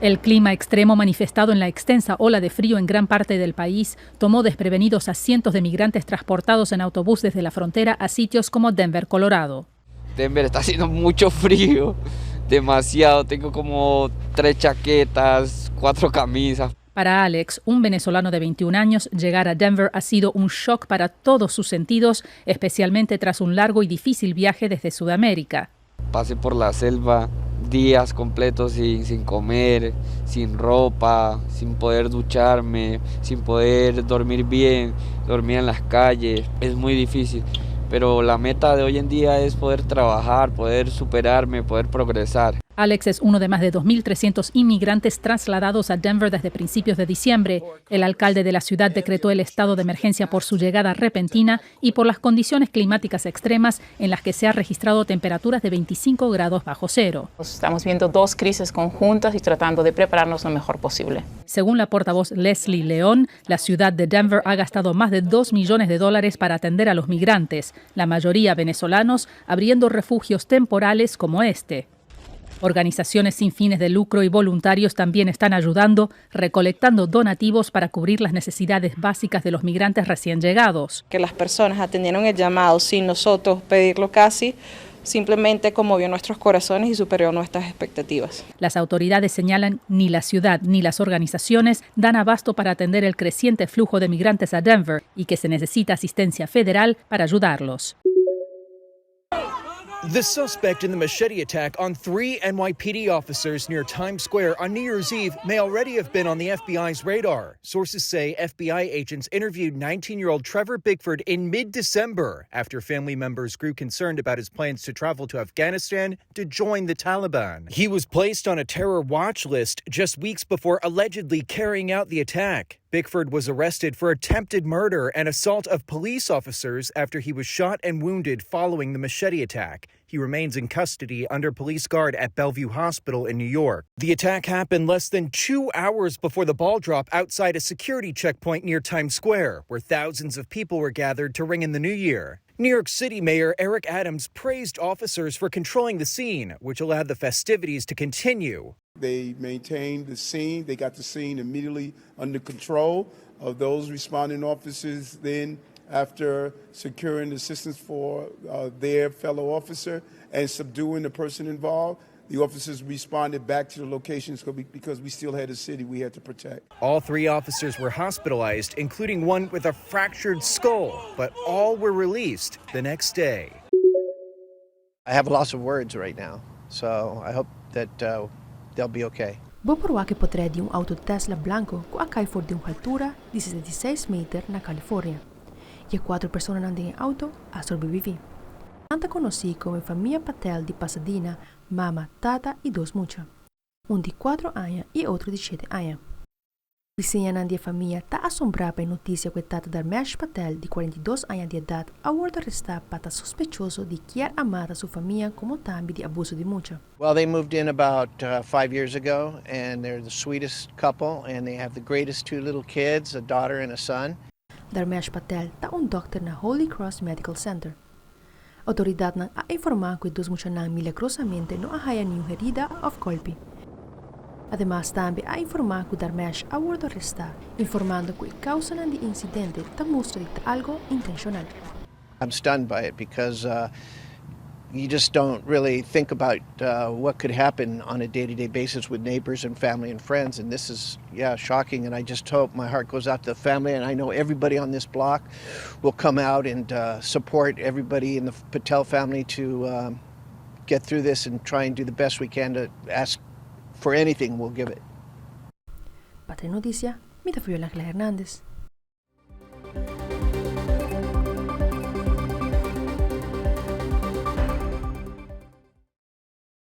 El clima extremo manifestado en la extensa ola de frío en gran parte del país tomó desprevenidos a cientos de migrantes transportados en autobús desde la frontera a sitios como Denver, Colorado. Denver está haciendo mucho frío, demasiado. Tengo como tres chaquetas, cuatro camisas. Para Alex, un venezolano de 21 años, llegar a Denver ha sido un shock para todos sus sentidos, especialmente tras un largo y difícil viaje desde Sudamérica. Pasé por la selva días completos sin comer, sin ropa, sin poder ducharme, sin poder dormir bien, dormir en las calles. Es muy difícil, pero la meta de hoy en día es poder trabajar, poder superarme, poder progresar. Alex es uno de más de 2.300 inmigrantes trasladados a Denver desde principios de diciembre. El alcalde de la ciudad decretó el estado de emergencia por su llegada repentina y por las condiciones climáticas extremas en las que se ha registrado temperaturas de 25 grados bajo cero. Estamos viendo dos crisis conjuntas y tratando de prepararnos lo mejor posible. Según la portavoz Leslie León, la ciudad de Denver ha gastado más de 2 millones de dólares para atender a los migrantes, la mayoría venezolanos, abriendo refugios temporales como este. Organizaciones sin fines de lucro y voluntarios también están ayudando, recolectando donativos para cubrir las necesidades básicas de los migrantes recién llegados. Que las personas atendieron el llamado sin nosotros pedirlo casi, simplemente conmovió nuestros corazones y superó nuestras expectativas. Las autoridades señalan ni la ciudad ni las organizaciones dan abasto para atender el creciente flujo de migrantes a Denver y que se necesita asistencia federal para ayudarlos. The suspect in the machete attack on three NYPD officers near Times Square on New Year's Eve may already have been on the FBI's radar. Sources say FBI agents interviewed 19 year old Trevor Bickford in mid December after family members grew concerned about his plans to travel to Afghanistan to join the Taliban. He was placed on a terror watch list just weeks before allegedly carrying out the attack. Bickford was arrested for attempted murder and assault of police officers after he was shot and wounded following the machete attack. He remains in custody under police guard at Bellevue Hospital in New York. The attack happened less than 2 hours before the ball drop outside a security checkpoint near Times Square, where thousands of people were gathered to ring in the new year. New York City Mayor Eric Adams praised officers for controlling the scene, which allowed the festivities to continue. They maintained the scene. They got the scene immediately under control of those responding officers. Then, after securing assistance for their fellow officer and subduing the person involved, the officers responded back to the locations because we still had a city we had to protect. All three officers were hospitalized, including one with a fractured skull, but all were released the next day. I have a loss of words right now, so I hope that they'll be okay. Bo por wak e potret di un auto Tesla blanco cu a cay for di un altura di 76 meter na California. Y cuater persona den e auto a sobrevivi. Nan ta conoci como famia Patel di Pasadena, mama, tata y dos mucha. Un di 4 aña y otro di 7 aña. Bisiñanan di e famia ta asombra pa e noticia cu tata Dharmesh Patel, di 42 aña di edad, a wordo aresta pa ta sospechoso di kier a mata su famia como tambe di abuso di mucha. Well, they moved in about 5 years ago, and they're the sweetest couple, and they have the greatest two little kids, a daughter and a son. Dharmesh Patel ta un dokter na Holy Cross Medical Center. Autoridadnan a informa cu e dos muchanan milagrosamente no a haya ningun herida of golpi. Ademas, tambe a informa cu Dharmesh a wordo aresta, informando cu e causa di e incidente ta mustra di algo intencional. I'm stunned by it because you just don't really think about what could happen on a day-to-day basis with neighbors and family and friends. And this is, yeah, shocking. And I just hope, my heart goes out to the family. And I know everybody on this block will come out and support everybody in the Patel family to get through this and try and do the best we can to ask for anything, we'll give it. Pa Noticia, mi ta Angela Hernandez.